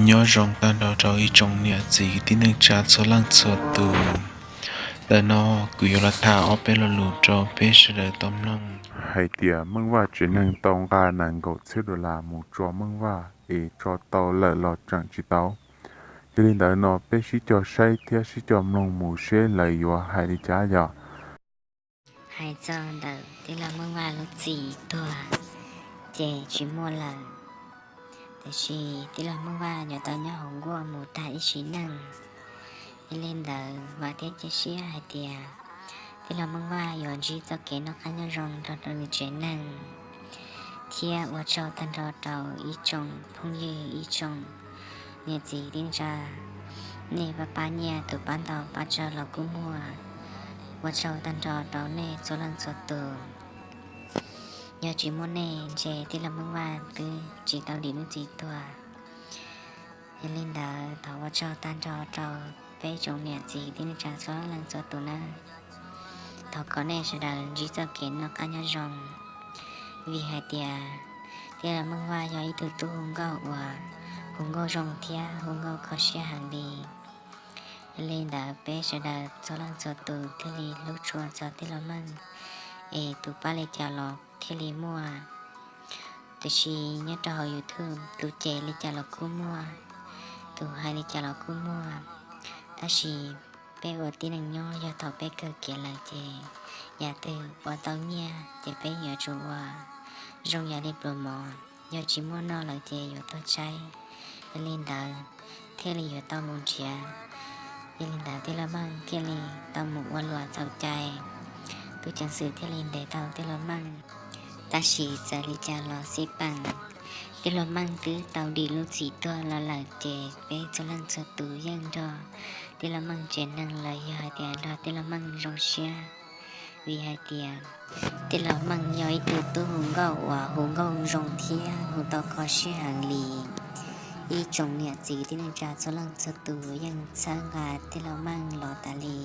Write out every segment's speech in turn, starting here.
Nyob zoo tag nrho rau ib tsoom niam txiv tib neej tsa txhua leej txhua tus. Ntawm no kuv yuav los tham ob peb lo lus rau peb sawv daws tau mloog hais tias Meej Vaj tsev neeg tau nqa nees nkaum txhiab dollar mus tso Meej Vaj es tso tau lawm los tseem tsis tau. Yog li ntawd no peb sib cog saib thiab sib cog mloog mus seb lawv yuav hais li cas yom. Hais txog ntawm tij laug Meej Vaj lub txim tuag ces tsis muaj lawm, tiam sis tij laug Meej Vaj yuav tau nyob hauv nkuaj mus tag ib sim neej. Yog li ntawd vam thiab cia siab hais tias tij laug Meej Vaj yuav ntsib txoj kev noj qab nyob zoo rau rau nws tsev neeg, thiab ua tsaug tag nrho rau ib tsoom phooj ywg ib tsoom niam txiv tij neej tsa, nej pab pab nyiaj tus pab ntau pab tsawg los kuj muaj. Ua tsaug tag nrho rau nej txhua leej txhua tus. Yog tsis muaj nej ntshe tij laug Meej Vaj twb tsis tau dim lub txim tuag. Yog li ntawd thov ua tsaug tag nrho rau peb tsoom niam txiv tij neej tsa txhua leej txhua tus nawb. Thov kom nej sawv daws ntsib txoj kev noj qab nyob zoo, vim hais tias tij laug Meej Vaj yog ib tug tub hu nkauj uas hu nkauj zoo thiab hu nkauj kho siab heev li. Yog li ntawd peb sawv daws txhua leej txhua tus thiaj li hlub tshua txog tij laug Meej, es tus pab li cas los thiaj li muaj. Tiam sis nyob rau hauv YouTube tus cem li cas los kuj muaj, tus hais li cas los kuj muaj. Tab sis peb ua tib neeg nyob yog thaum peb kawg kiag lawm ces yam twg ua tau nyiaj ces peb yuav tsum ua zoo yam li pluas mov, yog tsis muaj noj lawm ces yuav tuag tshaib. Yog li ntawd thiaj li yuav tau mus nrhiav. Yog li ntawd tij laug Meej thiaj li tau mus ua luam txhaum cai, tub ceev xwm thiaj li ntes tau tij laug Meej. Tab sis txawm li cas los xij peem, tij laug Meej twb tau dim lub txim tuag los lawm ces peb txhua leej txhua tus yeej nrog tij laug Meej tsev neeg los yog hais tias nrog tij laug Meej zoo siab, vim hais tias tij laug Meej yog ib tug tub hu nkauj uas hu nkauj zoo thiab hu tau kho siab heev li. Ib tsoom niam txiv tij neej tsa txhua leej txhua tus yeej txhawb nqa tij laug Meej los tas li.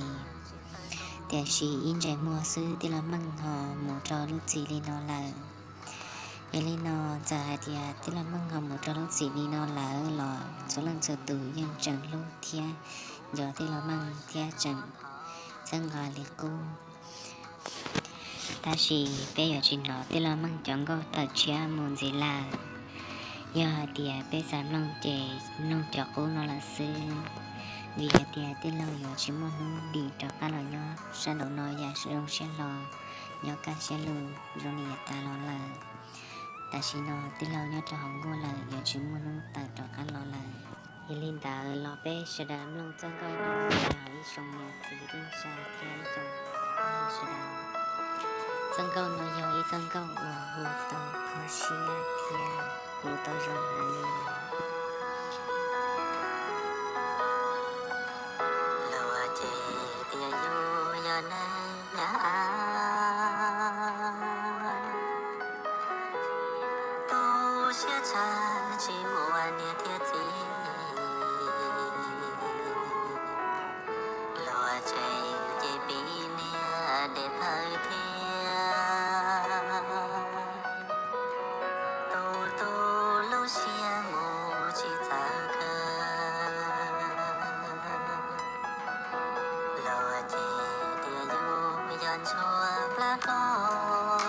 Tiam sis ib ntsais muag xwb tij laug Meej ho mus rau lub txim li no lawm. Yog li no txawm hais tias tij laug Meej ho mus rau lub txim li no lawm los txhua leej txhua tus yeej tseem hlub thiab nco tij laug Meej thiab tseem txhawb nqa li qub. Tab sis peb yuav tsis hnov tij laug Meej cov nkauj tawm tshiab mus ntxiv lawm. Yog hais tias peb xav mloog ces mloog cov qub no lawm xwb, vim hais tias tij laug yuav tsis muaj hnub dim rov qab los nyob sab nraum no yam zoo siab hlo, nyob kaj siab lug zoo li yav tas los lawm. Tam sim no tij laug nyob rau hauv nkuaj lawm yuav tsis muaj hnub tawm rov qab los lawm. Yog li ntawd los peb sawv daws mloog txoj nkauj no, ib tsoom niam txiv tij neej tsa thiab ib tsoom sawv daws. Txoj nkauj no yog ib txoj nkauj uas hu tau kho siab thiab hu tau zoo heev li. Luag ces tias yus yog neeg nyob av, tu siab tshaj tsis muaj niam thiab txiv. Luag tsev ces piv niam dev plawv thiab, tu tu lub siab mus tsis txawv kawg. Luag ces tias yus yog ntsuag plab koj,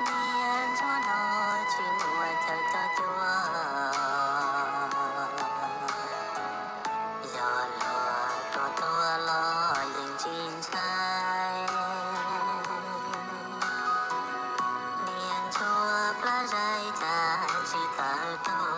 niag ntsuag no tsis muaj chaw coj cuag. Yog luag tuag tuag los yeej tsis ntshai, niag ntsuag plab zaib cas tsis tawv tuag.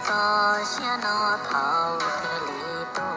Txoj sia no thaum twg li tu.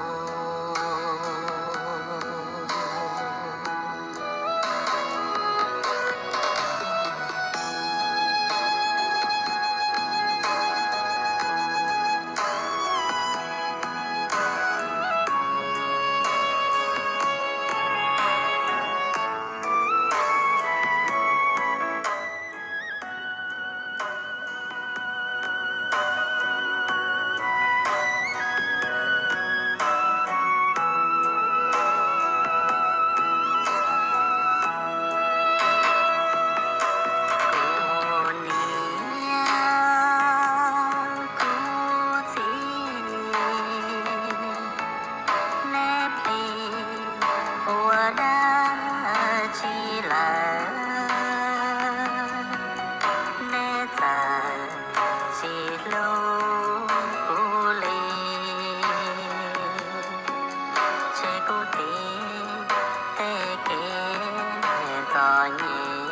Kuv niam kuv txiv, neb plig ua dab tsi lawm? Neb txawm tsis hlub kuv li, ces kuv tiv tej kev txom nyem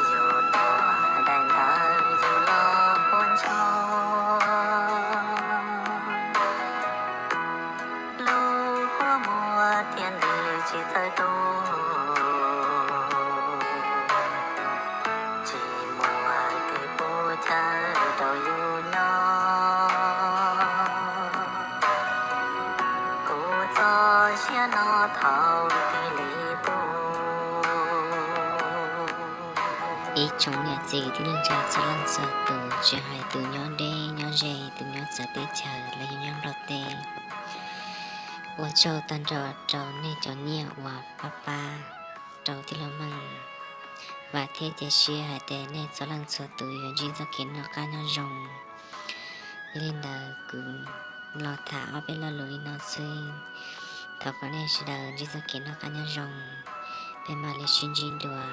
yus tuag daim ntawv yus los puab ntsho. Lub kua muag thiaj ntws tsis txawj tu, tsis muaj twg pub chaw rau yus nyob. Kuv txoj sia no thaum twg li tu. Ib tsoom niam txiv tij neej tsa txhua leej txhua tus, tsis hais tus nyob deb nyob ze, tus nyob txawv teb chaws los yog nyob Nplog teb, ua tsaug tag nrho rau nej cov nyiaj uas pab pab rau tij laug Meej. Vam thiab cia siab hais tias nej txhua leej txhua tus yuav ntsib txoj kev noj qab nyob zoo. Yog li ntawd kuv los tham ob peb lo lus li no xwb. Thov kom nej sawv daws ntsib txoj kev noj qab nyob zoo, peb mam li sib ntsib dua.